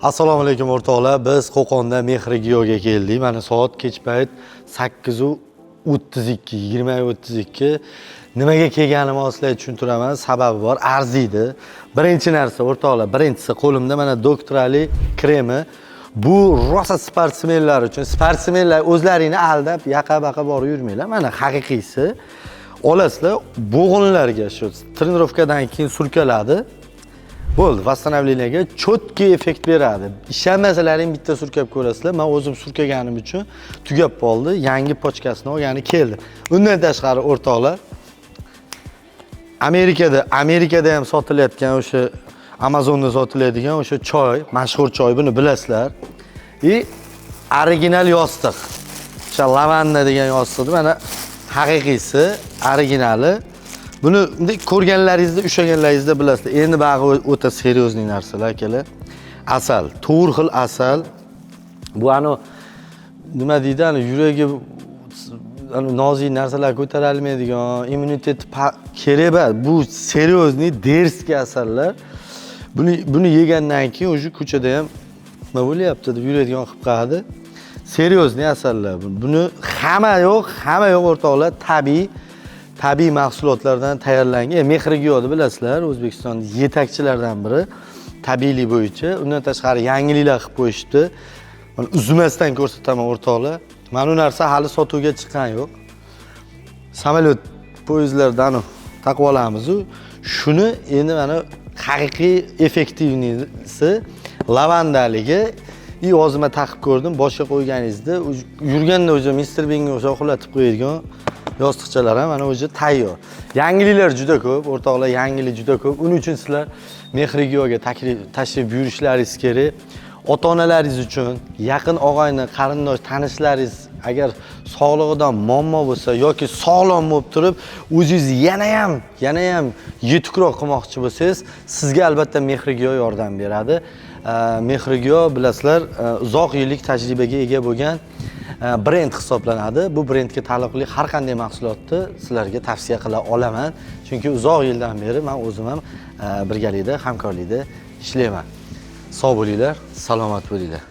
Assalomu alaykum, o'rtoqlar. Biz Qo'qonda Mehrigiyoga keldik. Mana, soat kech payt 8:32, 20:32. Nimaga kelganimni hozir sizlarga tushuntiraman. Sababi bor, arziydi. Birinchi narsa, o'rtoqlar, birinchisi, qo'limda mana Doktor Ali kremi. Bu rosa sportsmenlar uchun. Sportsmenlar, o'zlaringni aldab, yaqa baqa borib yurmanglar. Mana haqiqiysi. Olasizlar, bo'g'inlarga shu тренировка dan keyin surkaladi. Bo'ldi, восстановление ga четкий effekt beradi. Ishonmasalaring, bitta surkab ko'rasizlar. Man o'zim surkaganim uchun tugab qoldi. Yangi pachkasini olgani keldi. Undan tashqari, o'rtoqlar, Amerikada ham sotilayotgan, o'sha Amazonda sotiladigan o'sha choy, mashhur choy, buni bilasizlar. И original yostiq. O'sha lavanda degan yostiqni, mana haqiqiysi, originali. Buni bunday ko'rganlaringizda, ushlaganlaringizda bilasizlar. Endi bag'i o'ta серьезный narsalar, akalar. Asal, to'rt xil asal. Bu ani nima deydi, ani yuragi ani nozik narsalar ko'tara olmaydigan, immunitet kerak emas. Bu серьезный, дерзкий asallar. Buni yegandan keyin уже ko'chada ham nima bo'lyapti deb yuradigan qilib qo'yadi. Серьезный asallar. Buni hamma yo'q, hamma yo'q, o'rtoqlar, tabiiy mahsulotlardan tayyorlangan. Mehrigiyoni bilasizlar, O'zbekistonda yetakchilardan biri tabiiylik bo'yicha. Undan tashqari yangiliklar qilib qo'yishdi. Mana, uzmasdan ko'rsataman, o'rtoqlar. Mana bu narsa hali sotuvga chiqqani yo'q. Samolyot, poyezdlarda taqib olamiz-u. Shuni endi mana haqiqiy эффективный si lavandaligi. И hozir man taqib ko'rdim, boshga qo'yganingizda yurganda o'zi Mister Binga o'xshab uxlatib qo'yadigan yostiqchalar ham mana o'zi tayyor. Yangiliklar juda ko'p, o'rtoqlar, yangilik juda ko'p. Uning uchun sizlar Mehrigiyoga tashrif buyurishlaringiz kerak. Ota onalaringiz uchun, yaqin og'ayni, qarindosh, tanishlaringiz agar sog'lig'idan muammo bo'lsa yoki sog'lom bo'lib turib, o'zingizni yana ham yetukroq qilmoqchi bo'lsangiz, sizga albatta Mehrigiyo yordam beradi. Mehrigiyo, bilasizlar, uzoq yillik tajribaga ega bo'lgan brend hisoblanadi. Bu brendga taalluqli har qanday mahsulotni sizlarga tavsiya qila olaman. Chunki uzoq yildan beri man o'zim ham birgalikda, hamkorlikda ishlayman. Sog' bo'linglar, salomat bo'linglar.